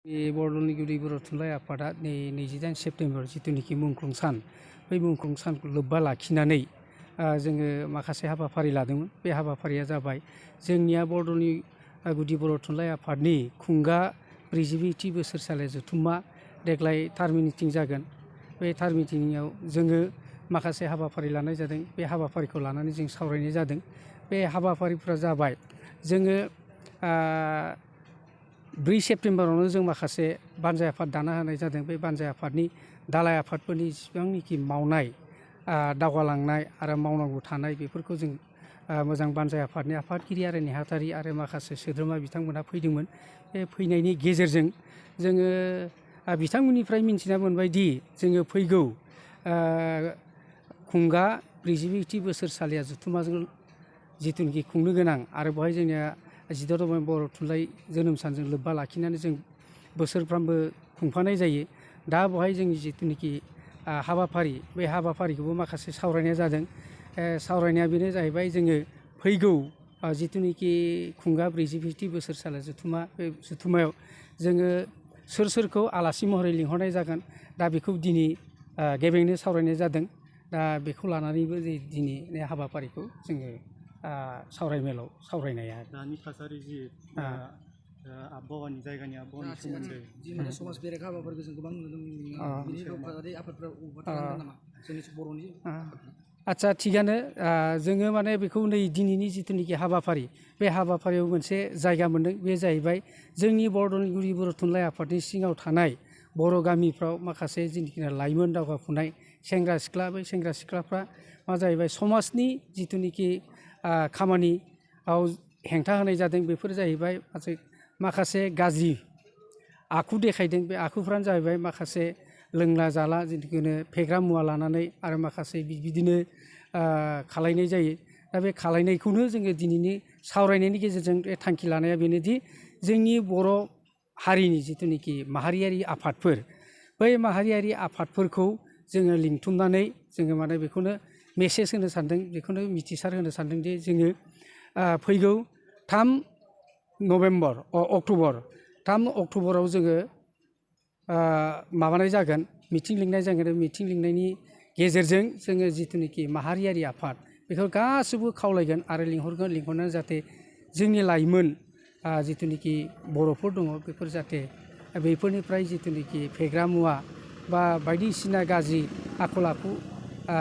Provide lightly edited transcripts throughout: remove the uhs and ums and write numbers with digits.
बर'नि गुदि बर' थुनलाइ आफादा 28 सेप्तेम्बर जिथुनिखि मुंख्लं सान बै मुंख्लं सानखौ लोब्बा लाखिनानै जोङो माखासे हाबाफारि लादोंमोन। बे हाबाफारिया जाबाय जोंनिया बर'नि गुदि बर' थुनलाइ आफादनि खुंगा 42थि बोसोरसालि जथुम्मा देग्लाय थार मिटिं जागोन। बे थार मिटिंआव जोङो माखासे हाबाफारि लानाय जादों। बे हाबाफारिखौ लानानै जों सावरायनाय जादों। बे हाबाफारिफ्रा जाबाय जोङो 4 सेप्तेम्बरावनो जों माखासे बानजाय आफाद दाना होनाय जादों। बे बानजाय आफादनि दालाय आफादफोरनि जेसेबांनाखि मावनाय दावगालांनाय आरो मावनांगौ थानाय बेफोरखौ जों मोजां बानजाय आफादनि आफादगिरि आरो नेहाथारि आरो माखासे सोद्रोमा बिथांमोनहा फैदोंमोन। बे फैनायनि गेजेरजों जोङो बिथांमोननिफ्राय मिन्थिना मोनबायदि जोङो फैगौ खुंगा 42थि बोसोरसालिया जथुम्माजों जिथुनिखि खुंनो गोनां आरो बेवहाय जोंनिया 16 नभेम्बर थुनलाइ जोनोम सानजों लोब्बा लाखिनानै जों बोसोरफ्रामबो खुंफानाय जायो। दा बेवहाय जोंनि जिथुनिखि हाबाफारि बे हाबाफारिखौबो माखासे सावरायनाय जादों। सावरायनाया बेनो जाहैबाय जोङो फैगौ जिथुनिखि खुंगा 42थि बोसोरसालि जथुम्मा बे जथुम्मायाव जोङो सोरखौ आलासि महरै लिंहरनाय जागोन दा बेखौ दिनै गेबेङैनो सावरायनाय जादों। दा बेखौ लानानैबो दिनै हाबाफारिखौ जोङो सावरायमेलाव सावरायनाया दानि थासारि जि आबहावानि जायगानि आबहावानि सोमोन्दै दिनै समाज बेरेखा हाबाफोरखौ जों गोबां नुनो मोनो। बिनि रैखाथि आफादफ्रा थालांदों नामा जोंनि बर'नि? आदसा थिगानो जोङो माने बेखौ नै दिनैनि जिथुनिखि हाबाफारि बे हाबाफारियाव मोनसे जायगा मोन्दों। बे जाहैबाय जोंनि बर'नि गुदि बर' थुनलाइ आफादनि सिङाव थानाय बर' गामिफ्राव माखासे जिनिखि लाइमोन दावगाफुनाय सेंग्रा सिख्ला बै सेंग्रा सिख्लाफ्रा मा जाहैबाय समाजनि जिथुनिखि खामानियाव हेंथा होनाय जादों। बेफोर जाहैबाय माखासे गाज्रि आखु देखायदों। बे आखुफ्रानो जाहैबाय माखासे लोंला जाला जिखुनु फेग्रा मुवा लानानै आरो माखासे बिदिनो खालायनाय जायो। दा बे खालायनायखौनो जोङो दिनैनि सावरायनायनि गेजेरजों थांखि लानाया बेनोदि जोंनि बर' हारिनि जिथुनिखि माहारियारि आफादफोर बै माहारियारि आफादफोरखौ जोङो लिंथुमनानै जोङो माने बेखौनो मेसेज होनो सानदों, बेखौनो मिथिसार होनो सानदों दि जोङो फैगौ 3 अक्ट'बराव जोङो माबानाय जागोन, मिटिं लिंनाय जागोन। मिटिं लिंनायनि गेजेरजों जोङो जिथुनिखि माहारियारि आफाद बेखौ गासैबो खावलायगोन आरो लिंहरनानै जाहाथे जोंनि लाइमोन जिथुनिखि बर'फोर दङ बेफोर जाहाथे बेफोरनिफ्राय जिथुनिखि फेग्रा मुवा बा बायदिसिना गाज्रि आखल आखु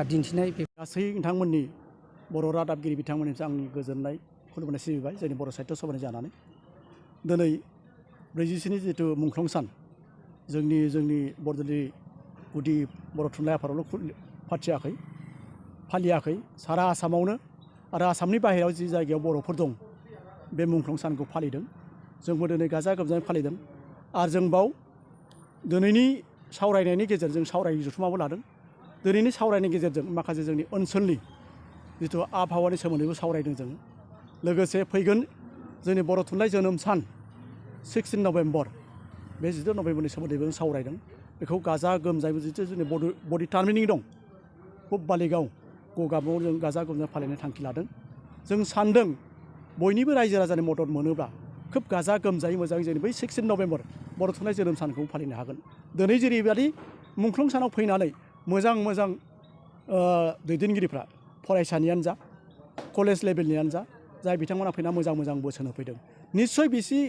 दिन्थिनाय गासै नोंथांमोननि बर' रादाबगिरि बिथांमोननिफ्राय आंनि गोजोननाय खुलुमनाय सिबिबाय जोंनि बर' साहित्य सभानि जानानै। दिनै 40सिनि जिथु मुंख्लं सान जोंनि बर'नि गुदि बर' थुनलाइ आफादावल' फालियाखै सारा आसामावनो आरो आसामनि बाहेरायाव जि जायगायाव बर'फोर दं बे मुंख्लं सानखौ फालिदों। जोंबो दिनै गाजा गोमजायै फालिदों आरो जों बाव दिनैनि सावरायनायनि गेजेरजों सावराय जथुम्माबो लादों। दिनैनि सावरायनायनि गेजेरजों माखासे जोंनि ओनसोलनि जिथु आबहावानि सोमोन्दैबो सावरायदों जों। लोगोसे फैगोन जोंनि बर' थुनलाइ जोनोम सान 16 नभेम्बर बे 16 नभेम्बरनि सोमोन्दैबो जों सावरायदों। बेखौ गाजा गोमजायै जिथु जोंनि बडि टार्मिनिं दं खुब बालिगाव गगामुआव जों गाजा गोमजा फालिनो थांखि लादों। जों सानदों बयनिबो रायजो राजानि मदद मोनोब्ला खोब गाजा गोमजायै मोजां जोंनि बै 16 नभेम्बर बर' थुनलाइ जोनोम सानखौ फालिनो हागोन। दिनै जेरैबायदि मुंख्लं सानाव फैनानै मोजां दैदेनगिरिफ्रा फरायसानियानो जा कलेज लेभेलनियानो जा जाय बिथांमोना फैना मोजां बोसोन होफैदों। निस्सय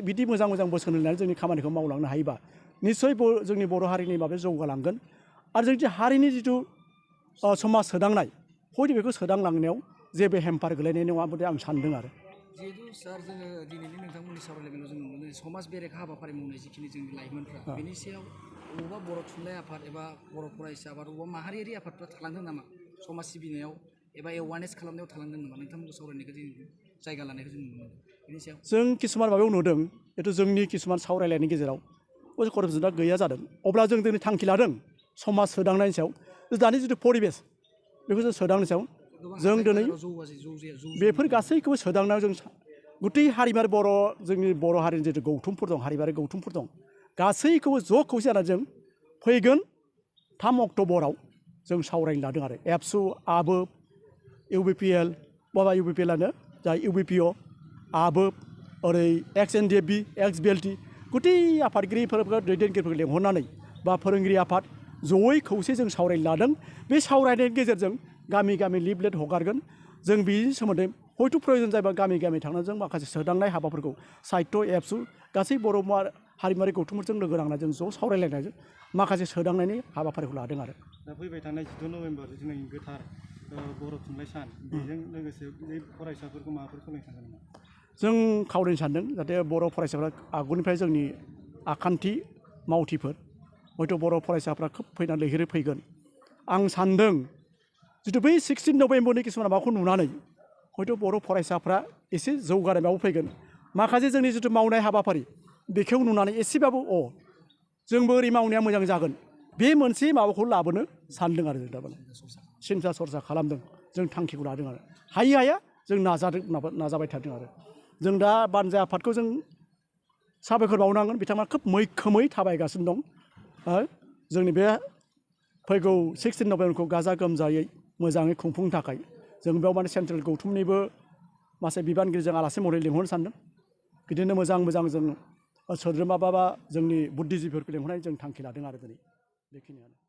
बिदि मोजां बोसोन होनानै जोंनि खामानिखौ मावलांनो हायोबा निस्सय जोंनि बर' हारिनि माबाया जौगालांगोन आरो जोंनि हारिनि जिथु समाज सोदांनाय हयथ' बेखौ सोदांलांनायाव जेबो हेम्पार गोलैनाय नङा होननानै आं सानदों आरो। जिहेतु सार जोङो दिनैनि नोंथांमोननि सावरायलायनायाव जों नुनो मोनो समाज बेरेखा हाबाफारि मावनाय जिखिनि जोंनि लाइमोनफ्रा बेनि सायाव बबेबा बर' थुनलाइ आफाद एबा बर' फरायसा आफाद बबेबा माहारियारि आफादफ्रा थालांदों नामा समाज सिबिनायाव एबा एवारनेस खालामनायाव थालांदों नामा? नोंथांमोनखौ सावरायनायखौ जों जायगा लानायखौ जों नुनो मोनो बेनि सायाव जों किसुमान माबायाव नुदों जिथु जोंनि किसुमान सावरायलायनायनि गेजेराव कनफिडेन्सआ गैया जादों। अब्ला जों दिनै थांखि लादों समाज सोदांनायनि सायाव दानि जिथु परिबेस बेखौ जों सोदांनायनि सायाव जों दिनै बेफोर गासैखौबो सोदांनायाव जों गुथै हारिमारि जोंनि बर' हारिनि जिथु गौथुमफोर दं हारिमारि गौथुमफोर दं गासैखौबो ज' खौसे जानानै जों फैगोन 3 अक्ट'बराव जों सावरायनो लादों आरो एबसु आबोब UBPL बाबा UBPLआनो जा UBPO आबोब ओरै XNDFB XBLT गुटै आफादगिरिफोरखौ दैदेनगिरिफोरखौ लेंहरनानै बा फोरोंगिरि आफाद जयै खौसे जों सावरायनो लादों। बे सावरायनायनि गेजेरजों गामि गामि लिफलेट हगारगोन। जों बेनि सोमोन्दै हयथ' प्रयजन जायोबा गामि गामि थांनानै जों माखासे सोदांनाय हाबाफोरखौ साहित्य एबसु गासै बर' हारिमुवारि गौथुमफोरजों लोगो नांनानै जों ज' सावरायलायनायजों माखासे सोदांनायनि हाबाफारिखौ लादों आरो। दा फैबाय थानाय 16 नभेम्बर जोंनि गोथार बर' थुनलाइ सान बेजों लोगोसे बे फरायसाफोरखौ माबाफोर खावलायनो सानदों नामा? जों खावलायनो सानदों जाहाथे बर' फरायसाफ्रा आगुनिफ्राय जोंनि आखान्थि मावथिफोर हयथ' बर' फरायसाफ्रा खोब फैनानै लैहोरै फैगोन। आं सान्दों जिथु बै 16 नभेम्बरनि किसुमान माबाखौ नुनानै हयथ' बर' फरायसाफ्रा एसे जौगानाय माबायाव फैगोन। माखासे जोंनि जिथु मावनाय हाबाफारि बेखौ नुनानै एसेबाबो जोंबो ओरै मावनाया मोजां जागोन बे मोनसे माबाखौ लाबोनो सानदों आरो जों थारमाने सिन्था सरसा खालामदों। जों थांखिखौ लादों आरो हाया जों नाजाबाय थादों आरो जों दा बानजा आफादखौ जों साबायखर बावनांगोन। बिथांमोना खोब मैखोमै थाबायगासिनो दं। जोंनि बे फैगौ 16 नभेम्बरखौ गाजा गोमजायै मोजाङै खुंफुंनो थाखाय जों बेयाव माने सेन्ट्रेल गौथुमनिबो माखासे बिबानगिरिजों आलासि महरै लिंहरनो सानदों। बिदिनो मोजां जों सोद्रोमा बा जोंनि बुद्धिजिबिफोरखौ लिंहरनाय जों थांखि लादों आरो दिनै बेखिनियानो।